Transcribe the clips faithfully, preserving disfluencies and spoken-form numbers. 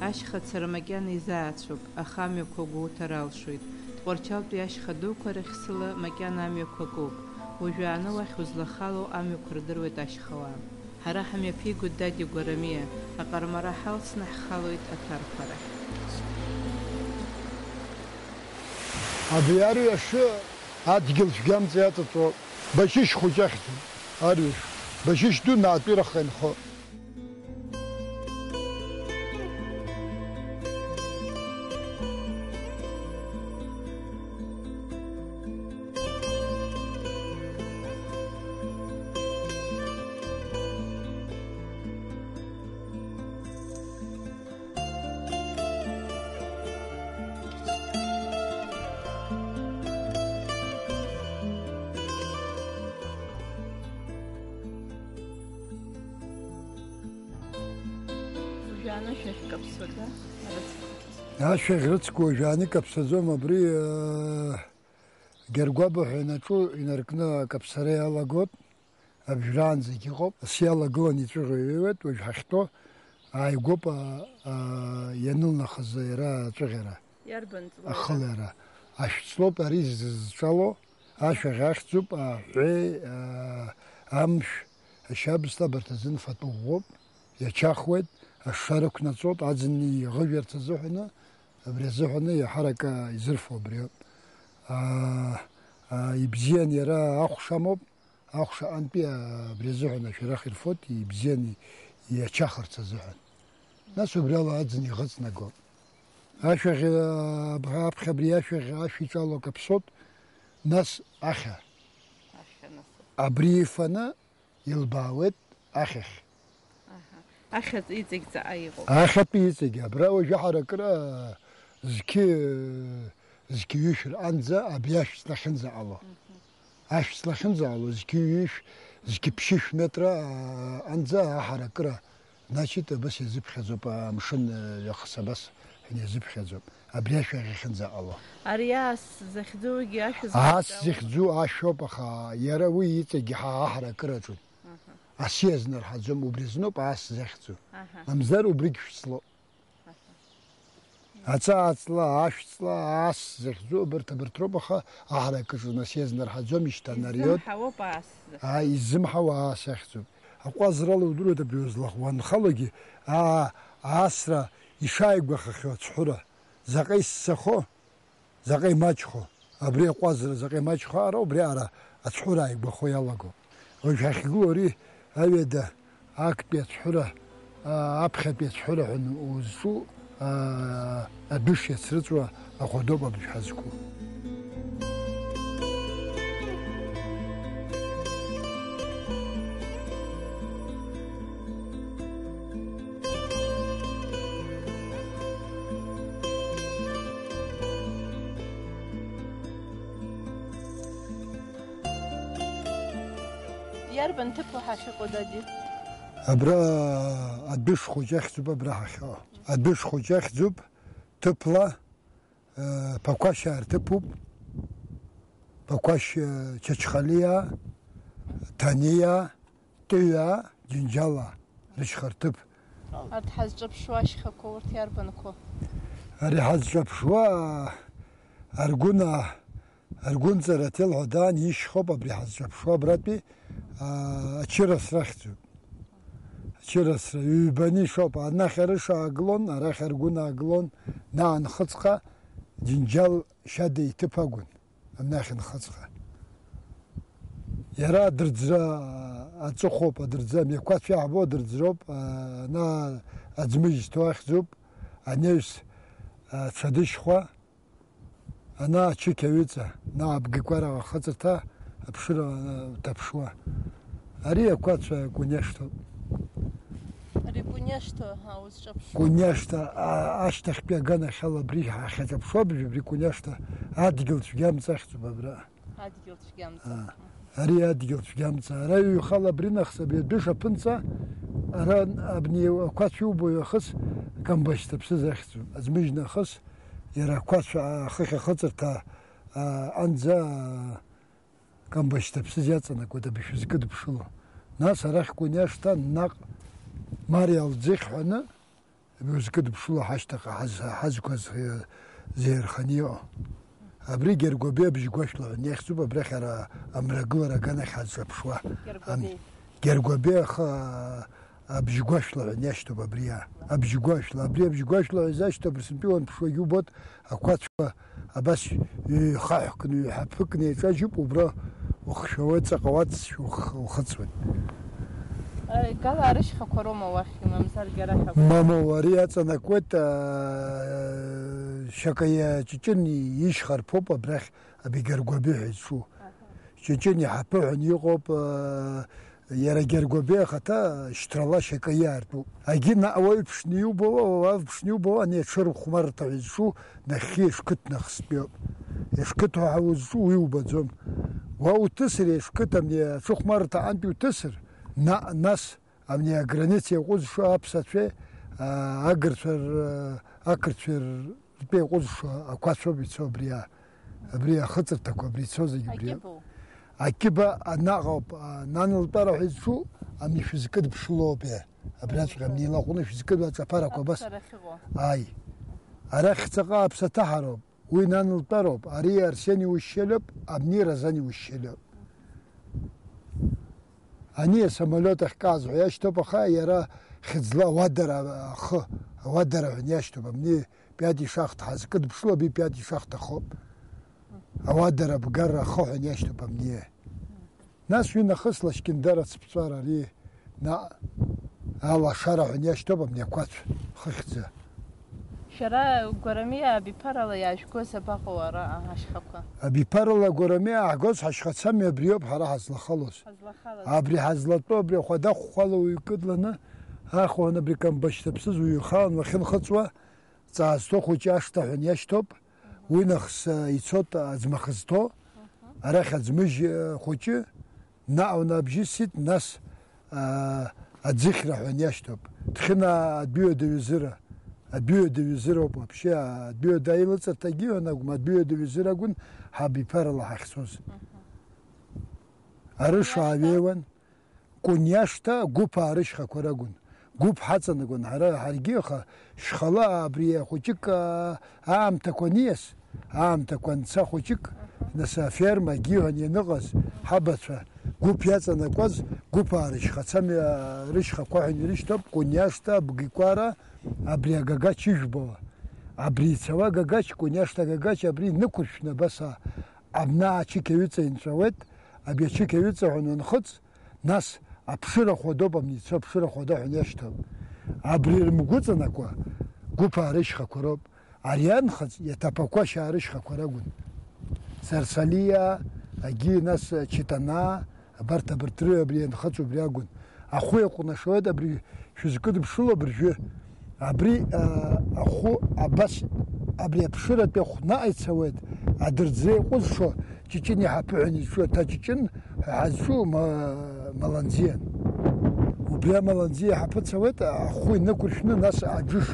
Ашьхацара макьана изаацәоуп, аха амҩақәа гәоуҭар алшоит. Тҟәарчалтәи ашьха дуқәа рахь сыла макьана амҩақәа акоуп. Уажәааны уахь узлахало амҩақәа рдыруеит ашьхауаа. Ҳара ҳамҩаԥигоит Дадиа Гәарамиа, аҟармара ҳалсны ҳхалоит аҭарқәа рахь. Абри арҩаш адгьыл цәгьамҵ иаҵаҵо Башьышь хәыҷ ахьӡуп. Арҩаш Башьышь ду наатәирахха инхо. Уажәы анышә ахь каԥсода? Арыцхә. Ашәахь рыцқәа уажәы икаԥсаӡом, абри, э, Гьаргәаба ҳәа инаҿу инаркны акаԥсара иалагоит. Абжьраанӡагь иҟоуп. Асы иалагылан иҵәыӷьа иҩеиуеит, уажә ҳахьтәоу ааигәоуп, а, а, ианылнахыз иара аҵәыӷьара. Иарбан ҵлоу? Ахылара. Ашә ҵлоуп ари зызҿало, ашәаӷь ахьӡуп, аҳәеи, а, амшә, ашьабсҭа абарҭ азын фатәы ӷәӷәоуп, иачахуеит, ашша рықәнаҵоит, аӡын иӷыжәарц азыҳәаны, абри азыҳәаны иаҳарак, а, изырфо абриоуп. А, а, ибзиан иара ахәша амоуп, Ахәша антәи абри азыҳәан ашәарах ирфоит, ибзианы иачахарц азыҳәан. Нас убри ала аӡын иӷыҵнаго. Ашәаӷь, аб-, аԥхьа абри ашәаӷь ашә иҿало каԥсоит, нас ахьа. Ахьа насыԥ. Абри ифаны илбаауеит ахьахь. Аҳа. Ахьатә иҵегь ҵаҟа иҟоуп. Ахьатәи иҵегь, абра уажәы ҳаракыра зқьы, зқьы ҩышә рҟынӡа абри ашәҵла ахьынӡаҟало. Мгм. Ашәҵла ахьынӡаҟало зқьы ҩышә, зқьы ԥшьышә метра, а, анӡа аҳаракыра, значит, абас иазыԥхьаӡоуп, амшын, а, иахыс абас ҳәа иазыԥхьаӡоуп. Абри ашәаӷь ахьынӡаҟало. Ари аас захьӡугьы ашә Аас захьӡу ашәоуп, аха иара уи иҵегь ҳа аҳаракыраҿоуп. Аҳа. Асы иазнарҳаӡом, убри азноуп аас захьӡу. Аҳа. Мамзар убригь шәҵлоуп. Аҳа. Аҵаа ҵла, ашә ҵла, аас захьӡу абарҭ, абарҭ роуп, аха аҳаракыраҿы нас иазнарҳаӡом, ишьҭанариоит. Иззымҳауоуп аас захьӡу. Аа, иззымҳауа аас ахьӡуп. Аҟәазрала удыруеит абри узлаху, уанхалогьы, аа, аасра ишааигәахахьоу ацәҳәыра, заҟа иссахо, заҟа имаҷхо, абри аҟәазра заҟа имаҷхо ара, убри ара ацәҳәыра ааигәахо иалаго. Уажә ҳахьгылоу ари аҩада актәи ацәҳәыра, а, аԥхьатәи ацәҳәыра ҳәа узҿу, а, адәы шиацрыҵуа ахәадоуп абжә ҳазқәу. Иарбан ҭыԥу ҳахьыҟоу, дади? Абра адәыш хәыҷы ахьӡуп абра ҳахьыҟоу. Адәыш хәыҷы ахьӡуп, ҭыԥла, э, Ԥақәашьаа рҭыԥуп. Ԥақәашь, э, Чачхалиа, Ҭаниа, Тыҩа, Џьынџьала рышьха рҭыԥ. Арҭ ҳазҿаԥшуа ашьхақәа урҭ иарбанқәоу? Ари ҳазҿаԥшуа, а, Аргәына, Аргәынҵара аҭел ҳәа даан ишьхоуп абри ҳазҿаԥшуа абратәи, а, Ачырасра ахьӡуп. Ачырасра ҩбаны ишоуп, анахь арыша аагылон, арахь Аргәына аагылон, наан хыҵҟа Џьынџьал Шьада иҭыԥ акәын. Амнахь нхыҵҟа. Иара адырӡра аҵыхәоуп, адырӡра, амҩақәацә иаҳбо адырӡроуп, ана аӡмыжь зҭоу ахьӡуп, анаҩс, а, Цәадышьхәа, ана Ачықь аҩыҵа, ана Абгакәара ахыҵырҭа аԥшыра, а, ҭаԥшуа. Ари ақәацә Кәынешҭоуп. Ари Кәынешҭа, ҳа, узҿаԥшуа. Кәынешҭа, а, ашьҭахьтәи аганахьала абри ҳахьаҿаԥшуа, абри, абри Кәынешҭа адгьыл цәгьамҵ ахьӡуп абра. Адгьыл цәгьамҵ. А, ари адгьыл цәгьамҵ. Ара ҩхала абри нахыс абри адәы шаԥынҵа, ара абни ақәацә иубо иахыс Камбашь ҭаԥсыз ахьӡуп. Аӡмыжь нахыс иара ақәацә, а, ахыхь ахыҵырҭа, а, анӡа, а, Камбашь ҭаԥсыз иаҵанакуеит абри шәызкыдыԥшыло. Нас арахь Кәынешҭа наҟ Мариа лӡыхь ҳәаны, Узкыдыԥшыло ҳашьҭахь ҳаз-, ҳазқәа зхы-, зеирханы иҟоу. Абри Гьаргәабеи абжьгәашәла ҳәа иахьӡуп, абрахь ара амрагылара аганахь ҳазҿаԥшуа. Гьаргәабеи. Ам-, Гьаргәабеи аха абжьгәашәла ҳәа иашьҭоуп абри, а, абжьгәашәла, абри абжьгәашәла ҳәа изашьҭоу Аԥсынтәи уанԥшуагьы убоит, ақәацәқәа абас ҩ-, хаҳәкны, ҩҳаԥыкны еиҿажьуп, убра ухшәауеит, ҵаҟа уацшәа ух-, ухыҵуеит. Гала арышьхақәа роума уахь, имамзаргьы арахь акәу? Мамоу, ари аҵанакуеит, а, Шьакаиа Ҷыҷын ишьха рԥоуп абрахь абигьаргәабиҳәа изҿу. Аҳа. Ҷыҷын иҳаԥы ҳәа иҟоуп, а, Иара Гьаргәабеи ахаҭа шьҭрала Шьакаиа артәуп. Агьи наҟ уаҩԥшны иубауа, уа уаҩԥшны иубауа, ани аҽырхәмарҭа ҳәа изҿу нахьхьи Ешқыҭ нахыстәиоуп. Ешқыҭ ҳәа узҿу уи убаӡом. Уа уҭысыр Ешқыҭ амни аҽыхәмарҭа антәи уҭысыр, наҟ нас амни аграница иаҟәызшо аԥсацәеи, а, агырцәа р-, ақырҭцәеи р-, ртәы иаҟәызшо ақәацәоуп ицо абри, а, абри ахыҵырҭақәа абри ицо зегь убри. Акьыбоу? Акьыба анаҟа ауп, а, нанылтәара ҳәа изҿу ами шәызкыдыԥшыло ауп, иа. Абраҵәҟьа амни илаҟәны шәызкыдыԥшыло аҿаԥарақәа абас. Аԥсара ахьыҟоу. Ааи. Арахь ҵаҟа аԥсаҭаҳароуп. Уи нанылтәароуп. Ари Арсен иушьшьалиоуп, абни Разан иушьшьалиоуп. Ани асамолиот ахькааз ҳәа иашьҭоуп, аха иара хьыӡла ауадара ахы, ауадара ҳәа иашьҭоуп, амни пиати шахта ҳазкыдыԥшыло, аби пиати шахта хоуп. Ауадара абгара ахы ҳәа иашьҭоуп амни. Нас уи нахыс Лашькьындар ацыԥҵәара ари наҟ алашара ҳәа иашьҭоуп амни ақәацә хыхьӡа. Шәара Гәарамиа абиԥарала иаажәгоз абаҟоу ара ашьхақәа? Абиԥарала Гәарамиа ааҳгоз ҳашьхацамҩа абриоуп ҳара ҳазлахалоз. Ҳазлахалаз. Абри ҳазлатәоу, абри ахәада хәхәала уаҩы кыдланы, ахуан абри камбашьҭаԥсыз уаҩы ихаан уахьынхыҵуа, ҵаа зҭо хәыҷы ашҭа ҳәа иашьҭоуп. Уи нахыс, а, ицот аӡмах зҭо, арахь аӡмыжь, а, хәыҷы, наҟ унабжьысит, нас, а, аӡыхьра ҳәа иашьҭоуп. Дхьынаа адәыҩада ҩызыра, адәыҩада ҩызыроуп вообще, а, адәыҩада аилыҵырҭагьы иҳәон акәым, адәыҩада ҩызыра акәын ҳабиԥарала ҳахьцоз. Арыш аҩеиуан. Куниашҭа Гәыԥаа рышьхақәа ракәын. Гәыԥ ҳаҵанакуан ҳара, ҳаргьы, аха шьхала абри ахәыҷык, аа, аамҭақәа аниас, аамҭақәа анца хәыҷык, нас аферма агьиҳәан ианыҟаз, ҳабацәа Гәыԥ иаҵанакуаз, Гәыԥаа рышьхацамҩа, рышьхақәа ҳәа ирышьҭоуп, Куниашҭа, Бгикәара, абри агагач ижәбауа. Абри ицауа агагач, Куниашҭа агагач, абри инықәыршәны абас, аа, абна ачықь аҩыҵа инҵәауеит, абри ачықь аҩыҵа ҳәа уанхыҵ, Нас аԥшыра хәадоуп, амни ицо аԥшыра хәада ҳәа иашьҭоуп. Абри рымгәыҵанакуа Гәыԥаа рышьхақәа роуп. Ари анхыҵ иаҭапақәа Шьаа рышьхақәа ракәын. Сарсалиа, агьи нас Читанаа, абарҭ абарҭ рыҩ абри ианхыҵ убри акәын. Ахәы иаҟәнашоит абри шәызкыдыԥшыло абыржәы. Абри, а, ахәы абас, абри аԥшыратәи ахә наҟ ицауеит, адырӡра иҟәызшо, Ҷыҷын иҳаԥы ҳәа изҿу, аҭаҷыҷын ҳәа ҳазҿу ма-, Маланӡиан. Убри амаланӡиа иҳаԥы цауеит, ахәы инықәыршәны, нас аџыш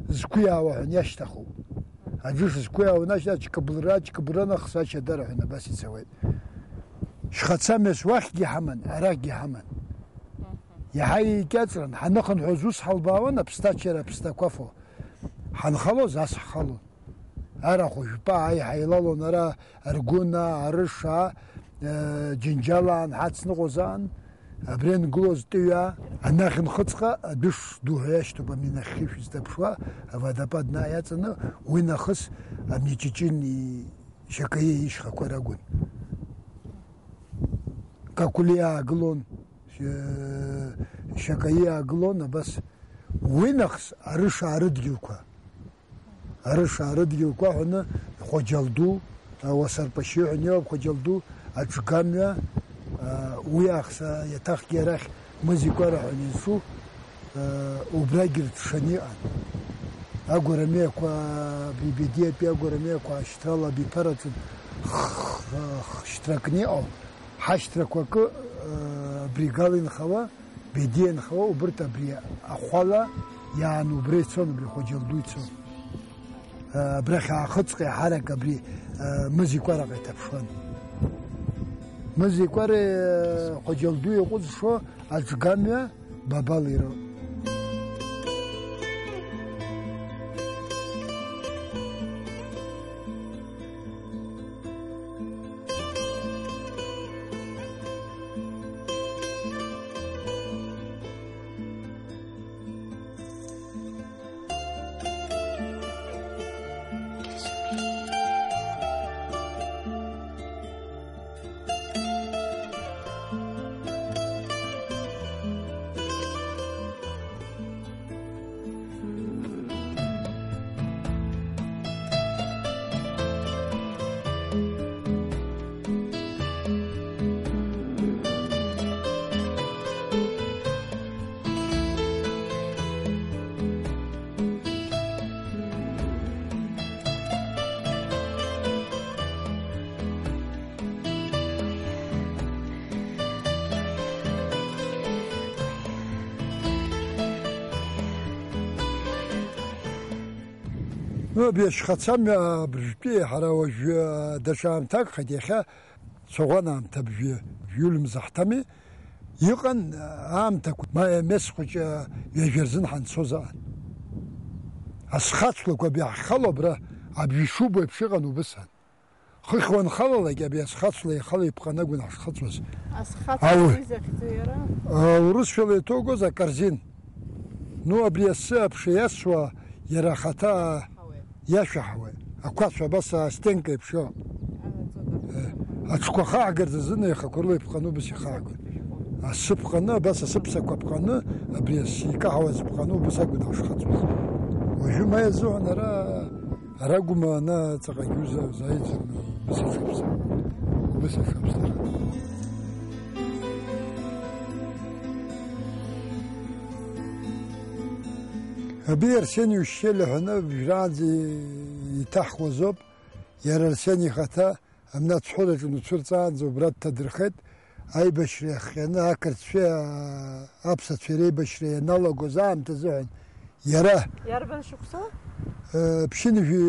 зқәиаауа ҳәа иашьҭахуп. Аџыш зқәиаауа, нас ачкабылра, ачкабылра нахыс ачадара ҳәа абас ицауеит. Шьхацамҩас уахьгьы ҳаман, арахьгьы ҳаман. Иаҳа еикьаҿран, ҳаныхынҳәуаз ус ҳалбаауан, аԥсҭачара аԥсҭақәа фо. Ҳанхалоз ас ҳхалон. Арахә жәпа аиҳа еилалон ара Аргәына, Арыша, э, Џьынџьалаан, ҳацныҟәозаан, абри ангылоз Тыҩа, анахь нхыҵҟа адәыш ду ҳәа иашьҭоуп, ами нахьхьи шәызҭаԥшуа, аводопад наҟ иаҵаны, уи нахыс ами Ҷыҷыни Шьакаиа ишьхақәа ракәын. Какәлиа аагылон, Шьакаиа аагылон, абас уи нахыс арыш аарыдгьылқәа. Арыш аарыдгьылқәа ҳәаны Хәаџьалду, Уасарпашьи ҳәа иоуп, Хәаџьалду, Аҿгамҩа, уи аахыс иаҭахгьы арахь Мызикәара ҳәа изҿу, убрагь ирҽшаны иҟан. Агәарамеиақәа, абри Бедиатәи агәарамеиақәа ашьҭрала абиԥараҿы х-, х-, хшьҭракны иҟоу, ҳашьҭрақәа акы, абри Гал инхауа, Бедиа инхауа, убырҭ абри ахәала иааны убра ицон, абри Хәаџьалду ицон. Абрахь аахыҵҟа иаҳарак абри Мызикәараҟа иҭаԥшуан. Мызикәареи Хәаџьалдуи иҟәызшо Аҿгамҩа Бабал ироуп. Ну, абри ашьхацамҩа абыржәтәи ҳара уажәы даҽа аамҭа агхеит, иахьа цәаӷәан аамҭа абжәы, иуль мза ҳҭами, иҟан аамҭақәа, ма мес хәыҷы ҩажәа рзын ҳанцоз аҟан. Асхацлақәа абри ҳхало абра абжәы шубо еиԥш иҟан убыс аан. Хыхь уанхалалак, абри асхацла ихала иԥҟаны агәнаҳа шхыҵуаз. Асхацла Ауи. Уи захьӡу иара? А, урысшәала иҭоугоз акарзин. Ну, абри асы аԥша иасуа, иара ахаҭа Ҳауеит. Иашәаҳауеит. Ақәацә абас астенка еиԥш иоуп. Анаҵода. Э, аҽқәа хаагарц азын аихақәа рыла иԥҟаны убас ихаагон. Асы ԥҟаны, абас асыԥсақәа ԥҟаны, абри асы икаҳауаз ԥҟаны убас агәнаҳа шхыҵуаз. Уажәы ма иазыҳәан ара Арагәма ана ҵаҟагь уза-, узааиӡом, убыс ашықәса. Убыс ашықәса. Аби Арсени Ушьели ҳәа уажәраанӡа иҭаҳхуазоуп, иара Арсени ихаҭа Амна ацәҳәыраҿы мцәырҵаанӡа убра дҭадырхеит, аибашьра иахҟьаны ақырҭцәеи, аа, аԥсацәеи реибашьра ианалагоз аамҭазыҳәан иара Иарбан шықәса? Э, ԥшьынҩажәи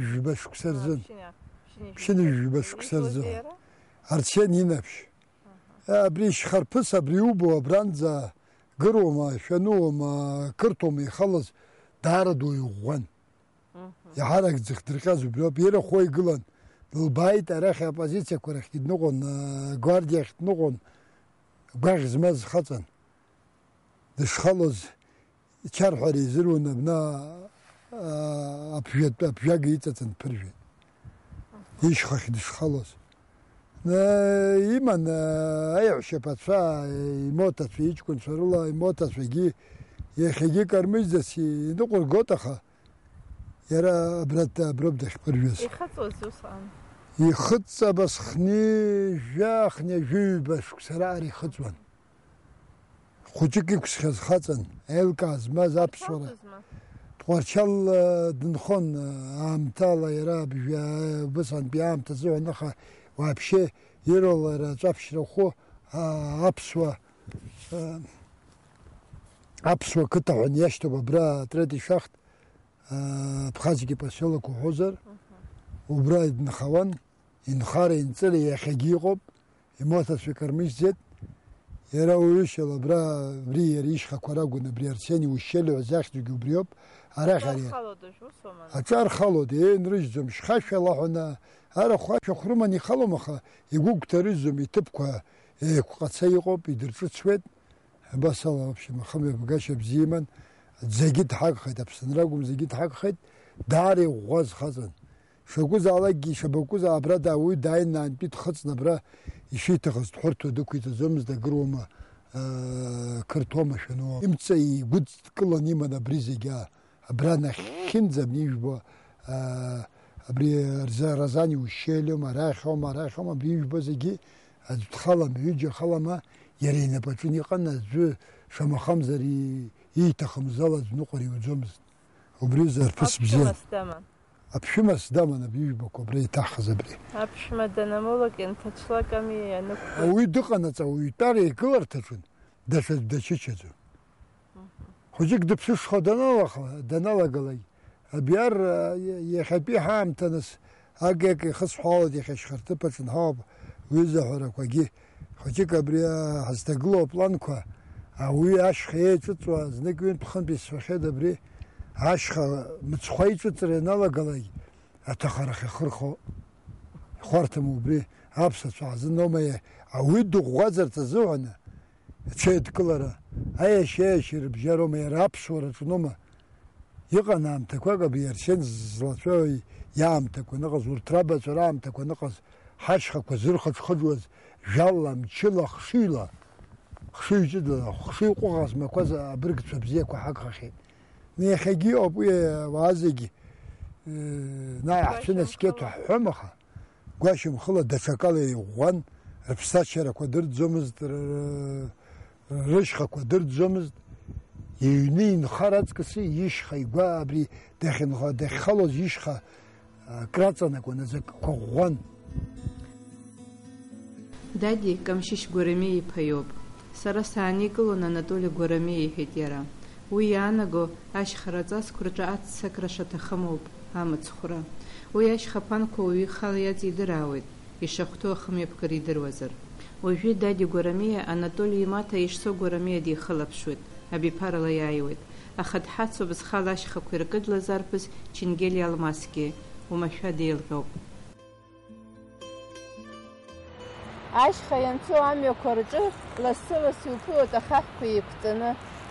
жәба шықәса рзын. Ԥшьынҩа-, ԥшьынҩажәи Ԥшьынҩажәи жәба шықәса рзын. Иара? Арсен Инаԥшь. Аҳа. Абри шьхарԥыс абри иубо абранӡа гыруама, шәануама, қырҭуама ихалаз даара дуаҩы ӷәӷәан. Мгм. Иаҳарак дзыхдырҟьаз убриоуп. Ирахә игылан, дылбааит арахь апозициақәа рахьгьы дныҟәон, а, гвардиахь дныҟәон, гәаӷь змаз хаҵан. Дышхалоз ичарҳәара изыруан абна, а, аԥжәатә-, аԥжәага иҵаҵан дԥыржәеит. Ишьхахь дышхалоз. Э, иман, э, аиҳәшьа ԥацәа, э, имоҭацәа, иҷкәынцәа рыла, имоҭацәагьы иахьагьы кармыжьӡац иныҟәыргоит, аха иара абра, аброуп дахьԥыржәаз. Ихыҵуаз усҟан? Ихыҵ абас хни жәа, хни жәаҩба шықәса раара ихыҵуан. Хәыҷык иқәсхьаз хаҵан, аилкаа змаз аԥсуара. Тҟәарчал, э, дынхон, э, аамҭала иара абжьы, э, убысантәи аамҭа азыҳәан, аха уааԥшьы ирылара аҿаԥшьра хәы, а, аԥсуа, э, аԥсуа қыҭа ҳәа иашьҭоуп абра Третий шахт, э, Абхазгьы поселок уҳәозар, Мгм. Убра дынхауан. Инхара, инҵыра иахьагьы иҟоуп, имоҭацәа икармыжьӡеит. Иара уаҩышьала абра, абри иара ишьхақәа ракәын, абри Арсени Ушьели ҳәа захьӡугьы убриоуп, арахь ари. Аҿар халода, ус уаман? Аҿар халода, еинрыжьӡом, шьхашәа лаҳәаны, арахә ашәахә рыманы ихалом, аха игәыгәҭарыжьӡом, иҭыԥқәа еиқәҟаца иҟоуп, идырҿыцуеит. Абас ала, в общем, ахымҩаԥгашьа бзиа иман, зегьы дҳагхеит, Аԥсынра акәым, зегьы дҳагхеит, даара иӷәӷәаз хаҵан. Шакәызаалакгьы, ишабакәызаалак, абра даауеит, дааины аантәи дхыҵны абра ишиҭахыз дҳәырҭо дықәиҵаӡомызт, агыруама, э, қырҭуама, шәануа. Имца игәыдкыланы иман абри зегьы, аа. Абра нахьхьынӡа ижәбо, аа, абри Рза-, Разани Ушьелиоума, арахьоума, арахьоума, абри ижәбо зегьы аӡә дхалама, ҩыџьа халама, иара инапаҿы иҟан, аӡәы шамахамзар и-, ииҭахымз ала аӡә ныҟәара иуӡомызт. Убри азы арԥыс бзиан. Аԥшәымас даман. Аԥшәымас даман абри ижәбақәа абра иҭаҳхыз абри. Аԥшәма данамулак, ианҭаҽлак ами ианықәтәаз. Ауаҩы дыҟанаҵ, ауаҩы итәара игыларҭаҿын, даҽаӡә дачычаӡом. Хәыҷык дыԥсышхо даналаха-, даналагалак, абиар, а, иа-, иахьатәи ҳаамҭа нас, акы-акы ихысҳәаауеит, иахьа шьхарҭыԥаҿ нҳауп, уи заҳәарақәагьы. Хәыҷык абри, а, ҳазҭагылоу апланқәа, ауаҩы ашьха еиҿыҵуа, знык-ҩынтә-хынтә исҳәахьеит абри, ашьха мыцхәы аиҿыҵра ианалагалак, аҭахарахь ихырхо, ихәарҭам убри, аԥсацәа ҳзыноума, ауаҩы дыӷәӷәазарц азыҳәаны, Аҽеидкылара, аиашьа-аиашьа ирыбжьароума, иара аԥсуара аҿыноума? Иҟан аамҭақәак абри Арсен злацәажәо иаамҭақәа аныҟаз, урҭ рабацәа раамҭақәа аныҟаз, ҳашьхақәа зырхыџхыџуаз, жәалла, мчыла, хшыҩла, хшыҩ ҷыдала, хшыҩ ҟәыӷа змақәаз абыргцәа бзиақәа ҳагхахьеит. Иахьагьы иҟоуп уи ауаа зегьы, э, наҟ ҳцәынаскьеит ҳәа ҳҳәом, аха Гәашьамхыла даҽакала иӷәӷәан, рыԥсҭачарақәа дырӡомызт, р-, р-, рышьхақәа дырӡомызт. Иҩны инхар аҵкыс ишьха игәа абри дахьынха-, дахьхалоз ишьха, а, краҵанакуан, аӡы акқәа ӷәӷәан. Дади Камшьышь Гәарамиа иԥа иоуп. Сара сааникылон, Анатоли Гәарамиа, иҳәеит иара. Уи иаанаго ашьха раҵасқәа рҿы аццакра шаҭахым ауп амыцхәра. Уи ашьха ԥанқәа уаҩы ихала иаҵидыраауеит, ишахәҭоу ахымҩаԥгара идыруазар. Уажәы Дади Гәарамиа Анатоли имаҭа Ешсо Гәарамиа дихылаԥшуеит, абиԥарала иааиуеит, аха дҳацуп зхала ашьхақәа иркыдлаз арԥыс Ченгели Алмасгьы, уамашәа деилҟьоуп. Ашьха ианцо амҩақәа рҿы лассы-лассы иуԥылоит ахаҳәқәа еиқәҵаны,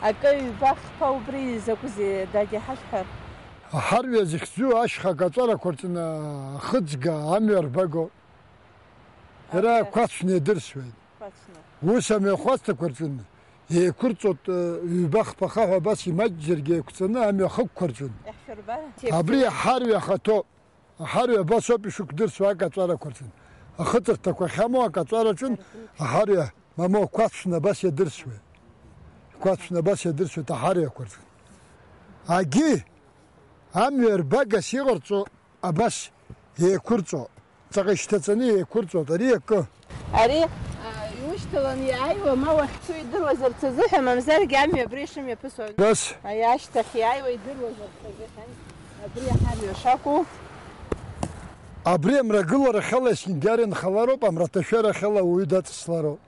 акы-ҩба хԥа. Убри закәызеи, Дади, ҳашәҳәар? Аҳарҩа зыхьӡу ашьха акаҵәарақәа рҿы ахыҵга амҩа рбаго. Иара Амҩа. Қәацәны идырсуеит. Қәацәны. Ус амҩахәасҭақәа рҿы еиқәырҵоит, ҩба хԥа хаҳәа абас имаҷӡаргьы еиқәҵаны амҩахықәқәа рҿы. Иаҳшәырбар. Абри аҳарҩа ахаҭоуп. Аҳарҩа абас ауп ишықәдырсуа акаҵәарақәа рҿын. Ахыҵырҭақәа ахьамоу акаҵәара аҿын аҳарҩа, мамоу, қәацәны абас иадырсуеит. Қәацәны абас иадырсуеит аҳарҩақәа рҿын. Агьи амҩа рбагас иҟарҵо абас еиқәырҵо. Ҵаҟа ишьҭаҵаны еиқәырҵоит ари акы. Ари, а, иушьҭаланы иааиуа, ма уахьцо идыруазарц азыҳәа, мамзаргьы амҩа абри ишымҩаԥысуа. Нас? Ари ашьҭахь иааиуа идыруазарц азыҳәан, абри аҳарҩа шакәу. Абри амрагыларахьала есқьынгьы инхалароуп, амраҭашәарахьала уаҩы даҵыслароуп.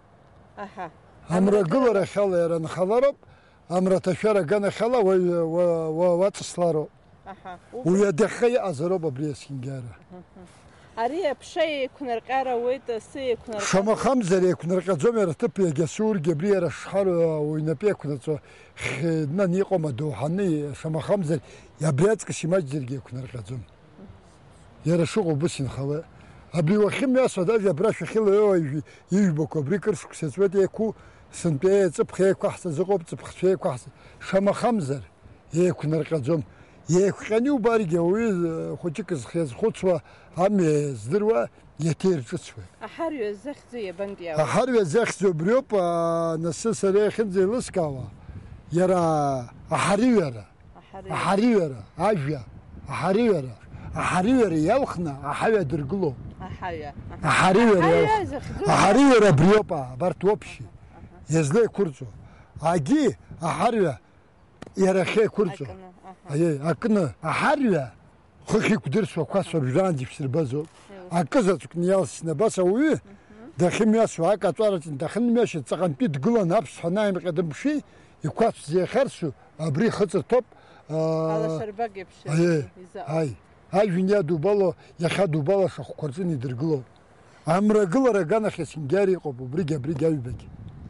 Аҳа. Амрагыларахьала иара нхалароуп, амраҭашәара аганахьала уаҩ, уа, уа, уаҵыслароуп. Аҳа. Уи адәахьы иҟазароуп абри есқьынгьы ара. Ари аԥша еиқәнарҟьар ауеит, асы еиқәнарҟьар. Шамахамзар еиқәнарҟьаӡом, иара аҭыԥ иагьасургьы, абри иара ашҳара уаҩ инапы иақәнаҵо, хьнан иҟоума, доуҳаны, шамахамзар, абри аҵкыс имаҷзаргьы еиқәнарҟьаӡом. Иара шыҟоу убыс инхауеит. Абри уахьымҩасуа, даже абра шәахьыла иоуа ижә-, ижәбақәа абри кыр шықәса ҵуеит еиқәу, сынтәа еиҵыԥх еиқәаҳҵаз ыҟоуп, ҵыԥхцәа еиқәаҳҵаз. Шамахамзар, еиқәнарҟьаӡом. Еиқәҟьаны иубаргьы ауаҩы, э, хәыҷык зхы иазхәыцуа, амҩа здыруа, иаҭеирҿыцуеит. Аҳарҩа захьӡу иабантәи ауп? Аҳарҩа захьӡу абриоуп, а, нас сара иахьынӡеилыскаауа, иара аҳарыҩара. Аҳарыҩ. Аҳарыҩара, ажәа, аҳарыҩара. Аҳарыҩара иалхны аҳаҩа дыргылоуп. Аҳаҩа. Аҳа. Аҳарыҩара Аҳаҩа иалх-, захьӡу. Аҳарыҩара абриоуп, а, абарҭ уоуп шьи. Аҳа, аҳа. Иазлеиқәырҵо. Агьи аҳарҩа иара ахьеиқәырҵо. Акны, аҳа. Аиеи, акны. Аҳарҩа хыхь иқәдырсуа қәацә абжьаанӡа ишәсырбазоуп. Еилых. Акы заҵәыкны иалсны абас ауаҩы, мгм, дахьымҩасуа, акаҵәараҿы дахьынмҩашьо, ҵаҟантәи дгыланы аԥсҭҳәа анааимҟьа дымԥши, иқәацә зеихьарсу, абри ихыҵырҭоуп, аа, алашарбак еиԥш, аиеи, изаҟа. Аи, ажәҩан иадубало, иахьадубало ашахәқәа рҿы идыргылоуп. Амрагылара аганахь есқьынгьы иҟоуп, убригь абригь аҩбагь.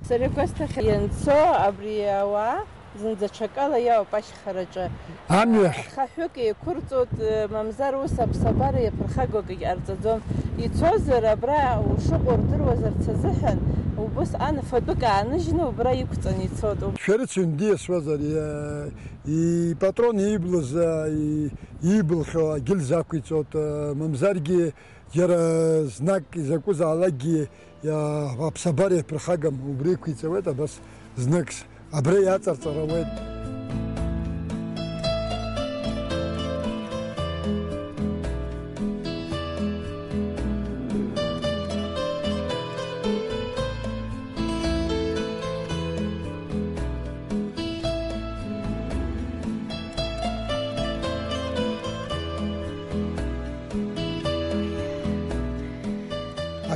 Сара Кәасҭа ахь ианцо абри ауаа зынӡа ҽакала иаауп ашьхараҿы. Амҩахь. Хаҳәык еиқәырҵоит, мамзар ус аԥсабара иаԥырхагоу акгьы ҟарҵаӡом. Ицозар, абра ушыҟоу рдыруазарц азыҳәан, убысҟан фатәык ааныжьны убра иқәҵаны ицоит. Шәарыцаҩ диасуазар, иа-, ипатрон ииблыз, а, и-, иибылхьоу агьыль зақәиҵоит, а, мамзаргьы џьара знак изакәызаалакгьы, иа-, аԥсабара иаԥырхагам, убри иқәиҵауеит абас зныкс, абра иаҵарҵар ауеит.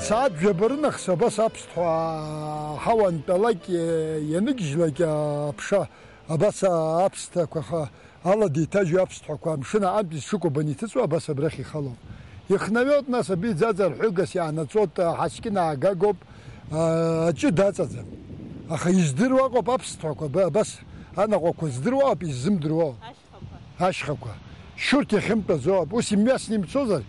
Асааҭ жәаба рынахыс абас аԥсҭҳәа аҳауа антәалак ианыгьежьлак, аԥша абас аԥсҭақәа ха-, ала деиҭажьу аԥсҭҳәақәа амшын аҟынтә зҽыкәабаны иҭыҵуа абас абрахь ихалон. Ихнаҩоит, нас, абри ӡаӡа рҳәыгас иаанаҵоит, ҳаскьын аагагоуп, а, аҷыда аҵаӡам. Аха издыруа ыҟоуп аԥсҭҳәақәа, аб-, абас анаҟәақәа здыруа ыҟоуп, иззымдыруа ыҟоуп. Ашьхақәа. Ашьхақәа. Шьурҭ иахьымтәаӡо, ус имҩасны имцозар,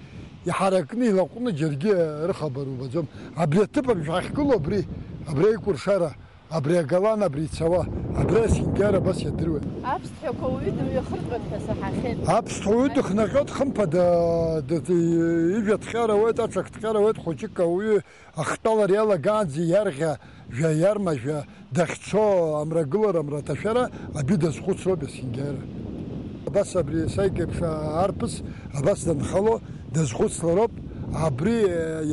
иҳаракны, илаҟәны џьаргьы рыхабар убаӡом. Абри аҭыԥ абжь ҳахьгылоу абри, абри аикәыршара, Абри агалан, абри ицауа, абра асингьар абас иадыруеит. Аԥсҭҳәақәа уаҩы дымҩахырҟьоит ҳәа саҳахьеит. Аԥсҭҳәа уаҩы дыхнаҟьоит, хымԥада, д-, д-, ижәҩа ҭҟьара ауеит, аҽак ҭҟьара ауеит, хәыҷык ауаҩы ахтәалара иалагаанӡа иарӷьа, жәа иарма, жәа дахьцо, амрагылара, амраҭашәара, абри дазхәыцроуп есқьынгьы. Абас абри саикеиԥш арԥыс абас данхало дазхәыцлароуп, абри,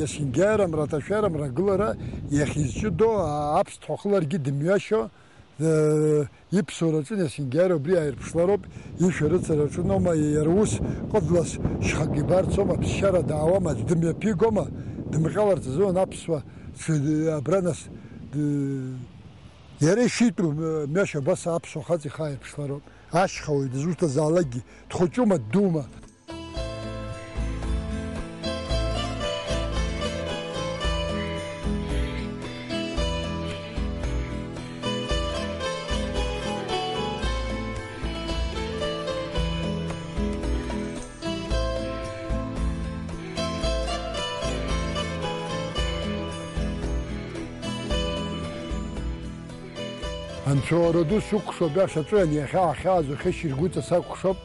есқьынгьы амраҭашәара, амрагылара иахьизҷыдоу аԥсҭҳәа хыларгьы дымҩашьо, э, иԥсуараҿы есқьынгьы убри ааирԥшлароуп, ишәарыцара аҿыноума, иара ус ҟыдлас шьхак ибарцома, ԥсшьара даауама, аӡә дымҩаԥигома, дымҟьаларц азыҳәан аԥсуа ҽы-, абра нас, д-, иара ишитәу, э, мҩашьо абас аԥсуа хаҵа ихы ааирԥшлароуп. Ашьхауаҩ дызусҭазаалакгьы, дхәыҷума, ддуума. Анцәа уара ду сукәхшоуп, иашаҵәыҩан иахьа ахьааз ухьышьыргәыҵа сакәхшоуп.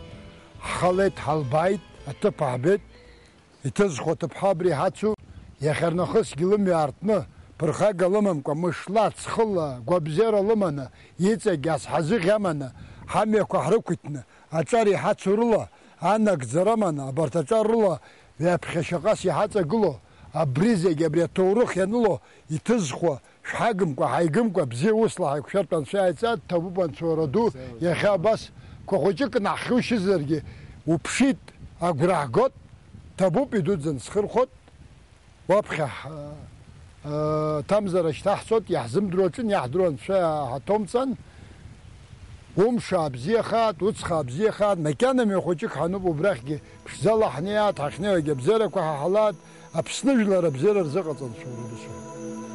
Ҳхалеит, ҳалбааит, аҭыԥ ҳбеит, иҭызхуа ҭыԥҳа абри ҳацу, иахьарнахысгьы лымҩа аартны, ԥырхага лымамкәа, мышла, ҵхыла, гәабзиара лыманы, иҵегь ас ҳазыӷь аманы, ҳамҩақәа ҳрықәиҭны, аҿар иҳацу рыла, анагӡара аманы, абарҭ аҿар рыла ҩаԥхьа шьаҟас иҳаҵагылоу, абри зегь абри аҭоурых ианыло, иҭызхуа, шәҳагымкәа, ҳаигымкәа, бзиа усла ҳаиқәшәартә анцәа иааиҵа, дҭабуп анцәа уара ду, иахьа абас қәа хәыҷык наҳхьушьызаргьы, уԥшит, агәра ҳгот, ҭабуп, идуӡӡан схырхәот, уаԥхьа ҳ-, э, ҭамзара шьҭаҳҵот, иаҳзымдыруа ҿын иаҳдыруа анцәа ҳаҭоумҵан, умш аабзиахааит, уцха аабзиахааит, макьана мҩа хәыҷык ҳануп, убрахьгьы ԥшӡала ҳнеиааит, ҳахьнеиуагьы абзиарақәа ҳаҳалааит, Аԥсны жәлар абзиара рзыҟаҵан, шәара русура.